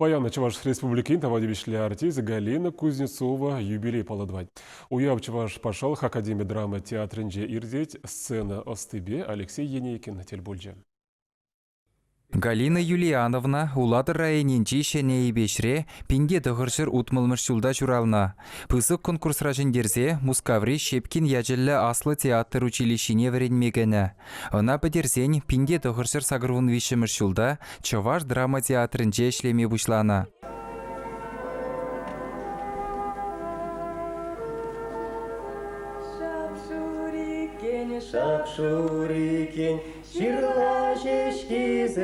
Паян Чӑваш Республикин тава тивӗҫлӗ артисчӗ Галина Кузнецова юбилей паллӑ тӑвать. Уяв Чӑваш патшалӑх академи драма театрӗнче иртет. Сцена ӑстипе Алексей Енейкин тӗл пулчӗ. Галина Юлиановна Улатӑр районӗнчи Ҫӗнӗ Эйпеҫре 1960-мӗш ҫулта ҫуралнӑ. Пысӑк конкурсра ҫӗнтерсе Мускаври Щепкин ячӗллӗ аслӑ театр училищине вӗренме кӗнӗ. Ӑна пӗтерсен 1983-мӗш ҫулта Чӑваш драма театрӗнче ӗҫлеме пуҫланӑ. Шап-шур иккен, шап-шур иккен, ҫырла ҫеҫкисем.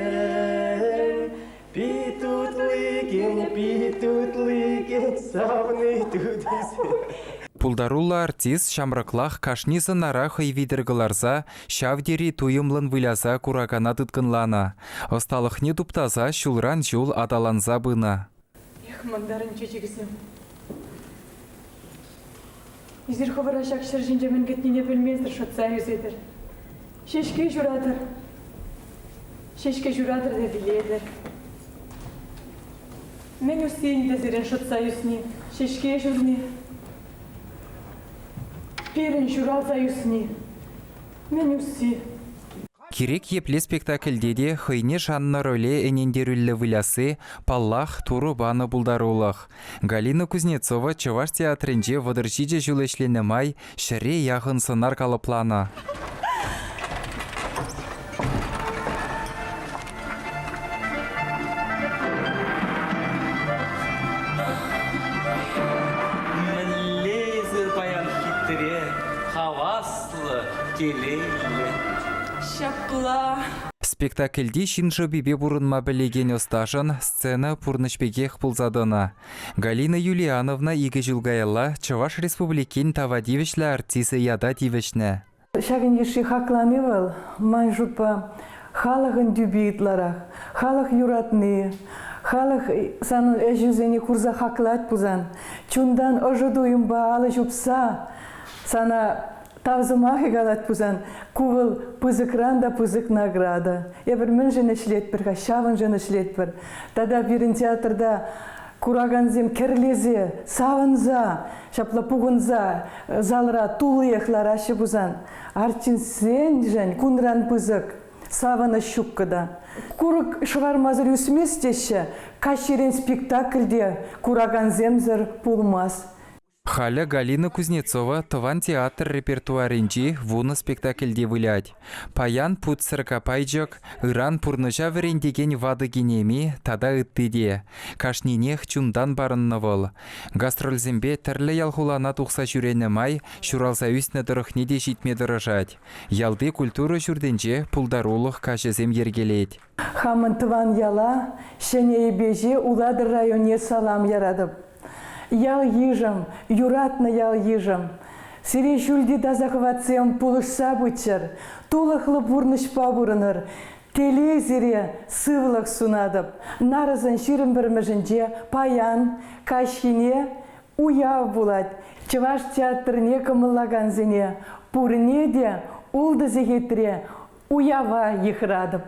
Пит тутлӑ иккен, пит тутлӑ иккен, савни тутисем. Пултаруллӑ артист ҫамрӑклах кашни сӑнара хӑй витӗр кӑларса ҫав тери туйӑмлӑн выляса куракана тыткӑнланӑ, ӑсталӑхне туптаса ҫулран-ҫул аталанса пынӑ. Эх, мӑнтарӑн чечекӗсем. Эсир хӑвӑра ҫак ҫӗр ҫинче мӗн кӗтнине пӗлмесӗр шӑтса ӳсетӗр. Ҫеҫке ҫуратӑр. Ҫеҫке ҫуратӑр та вилетӗр. Мӗн усси ӗнтӗ сирӗн шӑтса ӳсни, ҫеҫке ҫурни? Пирӗн ҫуралса ӳсни. Мӗн усси? Кирек епле спектакльте те хӑйне шаннӑ роле ӗнентерӳллӗ вылясси, паллах, Турӑ панӑ пултарулӑх. Галина Кузнецова Чӑваш театрӗнче 37 ҫул ӗҫленӗ май ҫӗре яхӑн сӑнар калӑпланӑ. Мӗнле эсир паян хитре, хаваслӑ, телейлӗ. Ҫапла. Спектакльти ҫын шӑпипе пурӑнма пӗлекен ӑсташӑн сцена пурнӑҫ пекех пулса тӑнӑ. Галина Юлиановна икӗ ҫул каялла Чӑваш Республикин тава тивӗҫлӗ артисчӗ ята тивӗҫнӗ. Ҫакӑн йышши хаклани вӑл, ман шутпа, халӑхӑн тӳпи ытларах. Халӑх юратни, халӑх санӑн ӗҫӳсене курса хаклать пулсан, чунтан ӑшӑ туйӑмпа алӑ ҫупса сана тав сӑмахӗ калать пулсан, ку вӑл пысӑкран та пысӑк награда. Эпир мӗншӗн ӗҫлетпӗр-ха, ҫавӑншӑн ӗҫлетпӗр. Тата пирӗн театрта куракансем кӗрлесе, савӑнса, ҫапла пухӑнса залра туллиех лараҫҫӗ пулсан, артистсеншӗн кунран пысӑк савӑнӑҫ ҫуккӑ та. Курӑк шӑвармасӑр ӳсмест теҫҫӗ, каҫсерен спектакль те куракансемсӗр пулмасть. Халӗ Галина Кузнецова тӑван театр репертуарӗнчи 10 спектакльте вылять. Паян путсӗр каппайчӑк, ыран пурнӑҫа вӗрентекен ватӑ кинеми тата ытти те. Кашнинех чунтан парӑннӑ вӑл. Гастрольсемпе тӗрлӗ ял-хулана тухса ҫӳренӗ май ҫуралса ӳснӗ тӑрӑхне те ҫитме тӑрӑшать. Ялти культура ҫуртӗнче пултарулӑх каҫӗсем йӗркелет. Хамӑн тӑван яла, Ҫӗнӗ Эйпеҫе Улатӑр районне салам яратӑп. Ял-йышӑм, юратнӑ ял-йышӑм, сире ҫӳлти таса хӑватсем пулӑшса пыччӑр, тулӑхлӑ пурнӑҫпа пурӑнӑр, телей сире, сывлӑх сунатӑп. Нарӑсӑн 21-мӗшӗнче паян каҫхине уяв пулать. Чӑваш театрне кӑмӑллакансене пурне те ултӑ сехетре уява йыхӑратӑп.